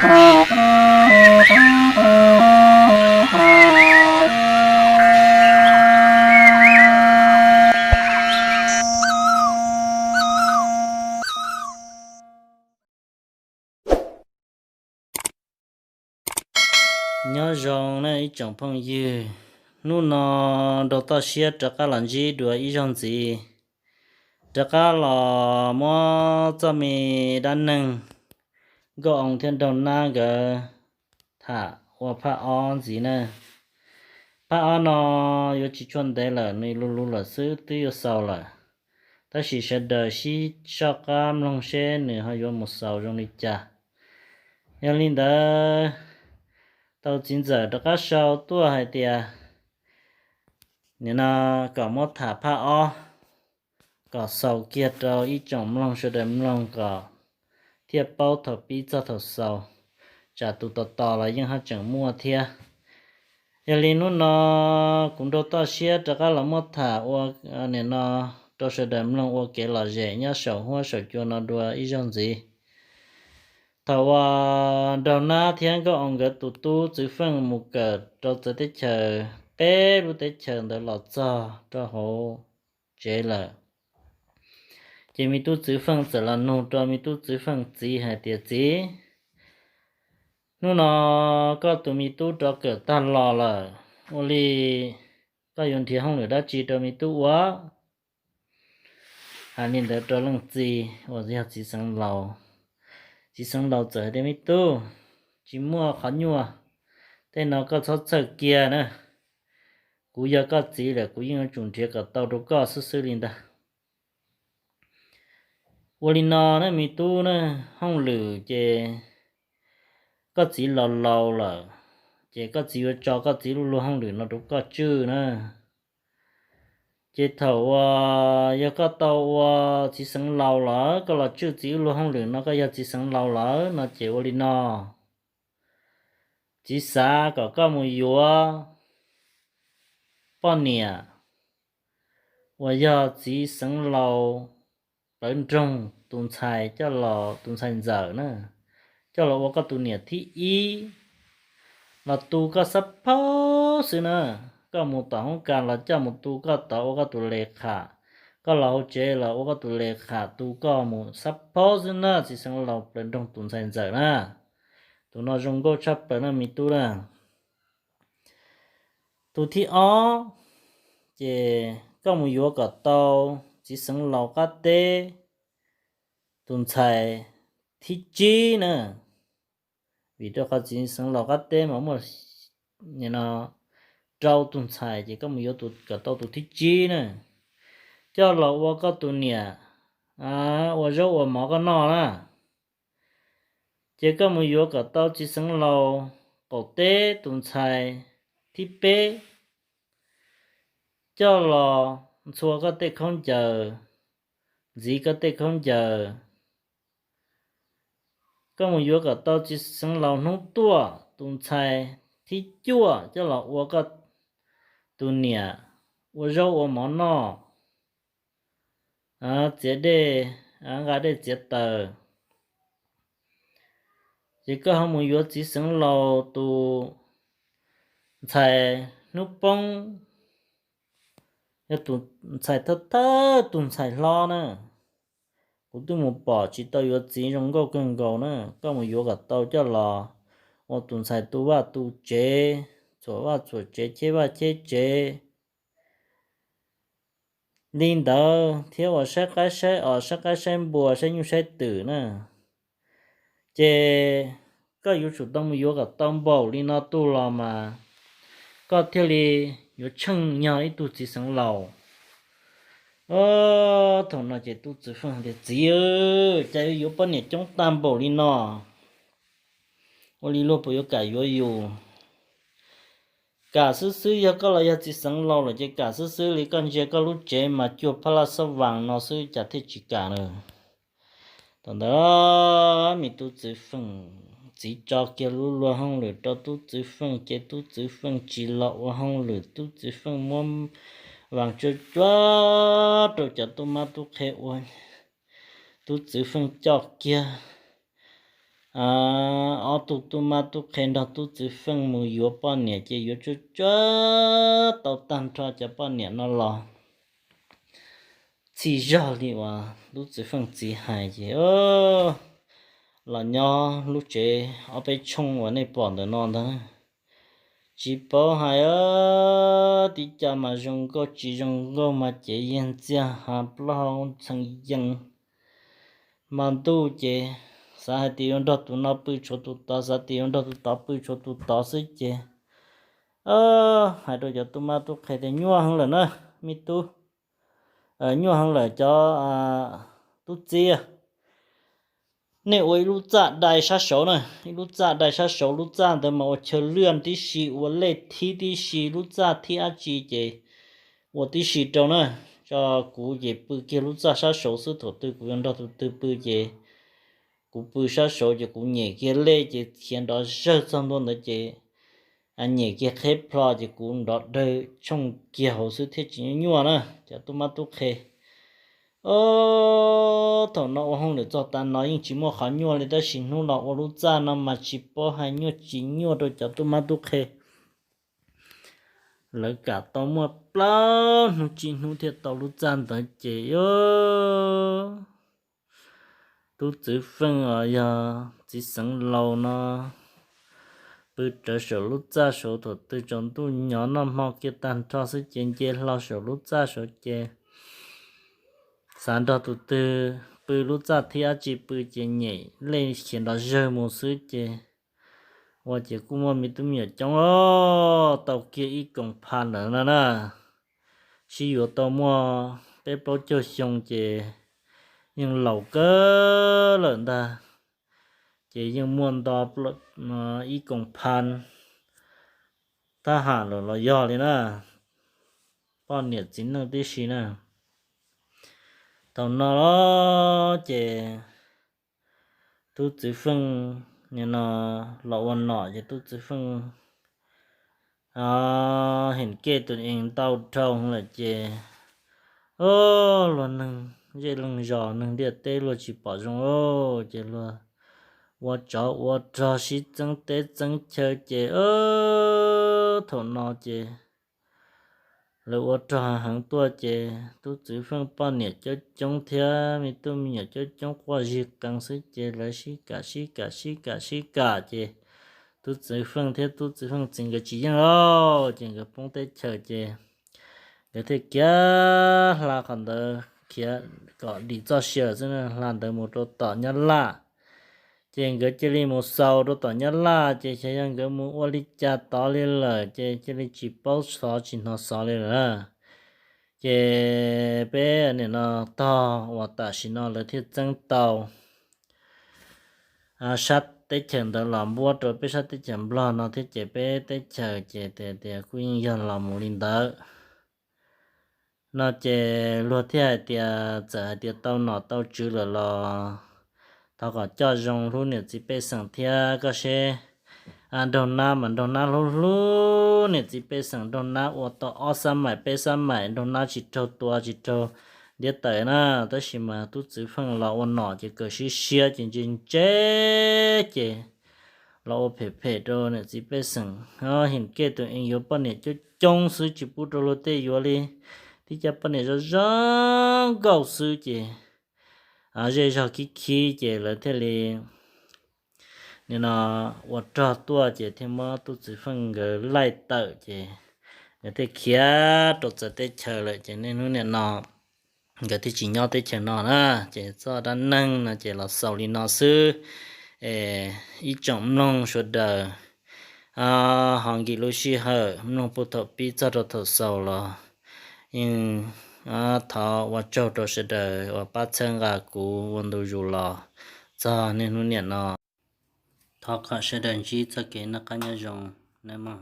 Nyob zoo na ib tsoom phooj ywg, hnub no nrau toj siab rov qab los ntsib dua ib zaug ntxiv, rov qab los muab txoj me dab neeg Nkauj Oo thiab Nraug Nab nkawd tham ua phaj ob ntxiv na. Phaj ob no yuav tsis tshua ntev lawm, nws luv luv lawm xwb twb yuav xaus lawm, tab sis sawv daws sib soj qab mloog seb nws ho yuav mus xaus zoo li cas. Yog li ntawd, tau txiv ntxawm rov qab sau tuaj hais tias nim no kom muab tham phaj ob, kom xaus kiag rau ib tsoom mloog sawv daws mloog kom thiaj paub thaum pib txog thaum xaus, tsam tus tos tos los yeej haj tseem muaj thiab. Yog li hnub no kuv nrau toj siab rov qab los muab tham ua nim no rau sawv daws mloog ua kev lom zem nyob saum huab saum cua no dua ib zaug ntxiv. Thaum uas Nraug Nab thiab Nkauj Oo nkawd tus tub Txwv Feej mus kawm rau txawv teb chaws peb lub teb chaws ntawd los txog rau hauv tsev lawm, ces me tub Txwv Feej txawm los nug rau me tub Txwv Feej txiv hais tias, Txiv, hnub no koj tus me tub rov kawm tag los lawm, ua li koj yuav nrhiav hauj lwm dab tsi rau me tub ua? Hais li ntawd rau leej txiv uas yog txiv xeev laus. Txiv xeev laus txawm hais tias, Me tub, tsis muaj qhov nyuaj, tej no koj txhob txhawj kiag na. Kuv yog koj txiv lawm, kuv yeej yuav tsum nrhiav kom tau rau koj xwb xwb li ntag. Ua li no na me tub na, hauj lwm ces koj txiv laus laus lawm, ces koj txiv yuav tso koj txiv lub luag hauj lwm no rau koj tswj na. Ces thaum uas yog koj tau ua txiv xeev laus lawm, koj los tswj txiv lub luag hauj lwm no, koj yog txiv xeev laus lawm no ces ua li no, txiv xav kom koj mus yuav poj niam uas yog txiv xeev laus plawv nroog tus ntxhais coj los, tus ntxhais ntxawm na, coj los ua koj tus niam thib ib, los tu koj xab phaub xwb na. Koj mus tom hoob kas los coj mus tu koj tod ua koj tus le kham, koj los hauv tsev los ua koj tus le kham tu koj mus xab phaub xwb na, txiv xeev laus plawv nroog tus ntxhais ntxawm na. Tus no zoo nkauj tshaj plaws na me tub na. Tus thib ob, ces koj mus yuav kom tau txiv xeev laus qab teb tus ntxhais thib tsib na. Vim rau qhov txiv xeev laus qab teb mas muaj rau tus ntxhais, ces koj mus yuav kom tau tus thib tsib na, coj los ua koj tus niam ua zaub ua mov koj noj na. Ces koj mus yuav kom tau txiv xeev laus qaum teb tus ntxhais thib peb, coj los ntxhua koj tej khaub ncaws, ntxiv koj tej khaub ncaws. Koj mus yuav kom tau txiv xeev laus hnub tuaj tus ntxhais thib cuaj coj los ua koj tus niam ua zaub ua mov noj, txiav dej, nqa dej txiav taws. Ces koj ho mus yuav txiv xeev laus tus ntxhais hnub poob, yog tus ntxhais thawj thawj tus ntxhais hlob na. Kuv twb mus pom tsis tau yuav txiv zoo nkauj kawg nkaus na. Koj mus yuav kom tau coj los ua tus ntxhais tu vaj tu tsev, txhuam vaj txhuam tsev, cheb vaj cheb tsev li ntawd thiab ua saib qaib saib os, saib qaib saib npua, saib nyuj saib twm na. Ces koj yuav tsum tau mus yuav kom tau npaum li no tug los mas koj thiaj li yuav tsheej nyog ib tug txiv xeev laus. Thaum no ces tub Txwv Feej tias, Txiv, cas yuav yuav poj niam coob tag npaum li no? Ua li luag puas yuav kam yuav yus? Kam xwb xwb, yog koj los yog txiv xeev laus lawm ces kam xwb xwb li. Koj ntsia koj lub tsev mas cuag phab laj xab vas no xwb, cas thiaj tsis kam na. Thaum ntawd me tub Txwv Feej txiv tso kiag lub luag hauj lwm rau tub Txwv Feej ces tub Txwv Feej tsis los ua hauj lwm, tub Txwv Feej muab vas tsuag tsuag rau cov tub mab tub qhe ua. Tub Txwv Feej coj kiag ob tug tub mab tub qhe nrog tub txwv feej mus yuav poj niam ces yuav tsuag tsuag tau tag nrho cov poj niam no los txhij zog li uas tub txwv feej txiv hais ces los nyob lub tsev ob peb tshooj uas nej pom ntawm no ntag. Tsis paub hais, tib co mas zoo nkauj tsis zoo nkauj mas cev yeeg txiag hav plaub hau ntxhee yees. Mas ntuj ces xav hais tias yuav nrog tus no pw tshuav tus tod, xav tias yuav nrog tus tod pw tshuav tus tod xwb ces hais rau cov tub mab tub qhe tias nyuaj heev lawm na, me tub, nyuaj heev lawm cov tub txiv, nej ua ib lub txaj dai sab saud na, ib lub txaj dai sab saud, lub txaj ntawd mas ua chaw lwaj tib si, ua lej thib tib si, lub txaj thib dab tsi ces ua tib si rau na. Tso kuv ces pw kiag lub txaj sab saud xwb, thaum twg kuv yuav nrog tus twg pw ces kuv pw sab saud ces kuv nyem kiag lej ces khiav nrov zawg txog ntua ntawd ces nyem kiag qheb plho ces kuv nrov dawg tshooj kiag hauv xwb thiaj tsis nyuaj nyuaj na cov tub mab tub qhe. Thaum no ua hauj lwm txog tas no yeej tsis muaj qhov nyuaj li tab sis hnub no ua lub txaj no mas tsis paub hais nyuaj tsis nyuaj rau cov tub mab tub qhe. Lawv kam tau muaj plaub hnub tsib hnub thiaj tau lub txaj ntawd ces tub txwv feej os yog txiv xeev laus no pw rawv saum lub txaj saud, thaum twg tsaus ntuj nyob noj hmo kiag tag nrho xwb ces nce hlo saum lub txaj saud ces xav nrog tus twg pw lub txaj thib dab tsi pw ces nyem lej khiav nrov zawg mus xwb ces ua ces kuj muaj me tub me nyuam coob os, tau kiag ib koom pha lawm no na. Sib yuav tau muaj peb plaub caug xyoo ces yeej laus kawg lawm ntag, ces yeej muaj nto ib koom pha thab ham lawm los yog li na, poj niam txiv neej tib si na. Thaum no los ces tub txwv feej nim no los ua nom ces tub txwv feej heem kej tus ees ntau dhau lawm ces luag neeg zej leeg zos neeg ntiaj teb luag tsis pom zoo ces luag ua tsov ua rog sib txeeb teb txeeb chaw ces thaum no ces lawv ua rog heev tuaj ces tub txwv feej poj niam coob coob thiab me tub me nyuam coob coob quaj zig qees xwb ces lawv sib kam sib kam sib kam sib kam ces tub txwv feej thiab tub txwv feej txiv nkawd tsis yeej lauj ces nkawd poob teb chaws ces nkawd thiaj khiav hla qhov ntawd khiav kom dim txoj sia xwb hla ntawd mus rau tom Nyab Laj. Ces nkawd cia li mus xaus rau tom Nyab Laj ces xyov yog nkawd mus ua li cas tod li lawm ces cia li tsis paub xov tsis hnov xov li lawm. Ces peb nim no tog uas tam sim no lawv thiaj txeeb tau sab teb chaws ntawd los npuab rau peb sab teb chaws Nplog no thiab ces peb teb chaws ces tias kuj yeej yog los mus li ntawd no ces luag thiaj hais tias txawm hais tias tau nom tau tswv lawm los thov kom coj zoo hlub niam txiv pej xeem thiab koj seb nraug nab mas nraug nab hlub hlub niam txiv pej xeem, nraug nab ua tau ob xab maim peb xab maim, nraug nab tsis raug tua tsis raug ntiab tawm na, tab sis mas tub txwv feej los ua nom ces kawm siab siab ces ntse ntse ces los ua phem phem rau niam txiv pej xeem. Heem kej tus ees yuav poj niam coob coob xwb tsis pub rau luag tej yuav li, tib co poj niam zoo zoo nkauj xwb ces zej zog khib khib ces lawv thiaj li nim no ua rog tuaj ces thiaj muab tub txwv feej nkawd laij tawm ces nkawd thiaj khiav rau txawv teb chaws lawm ces niaj hnub nim no nkawd thiaj tsis nyob teb chaws no na. Ces txoj dab neeg no ces los xaus li no xwb. Ib tsoom mloog sawv daws ho nkim lub sij hawm mloog puag thaum pib txog rau thaum xaus los yeej thov ua tsaug rau sawv daws uas pab txhawb nqa kuv ua ntu zus los txog niaj hnub nim no. Thov kom sawv daws ntsib txoj kev noj qab nyob zoo nawb mog.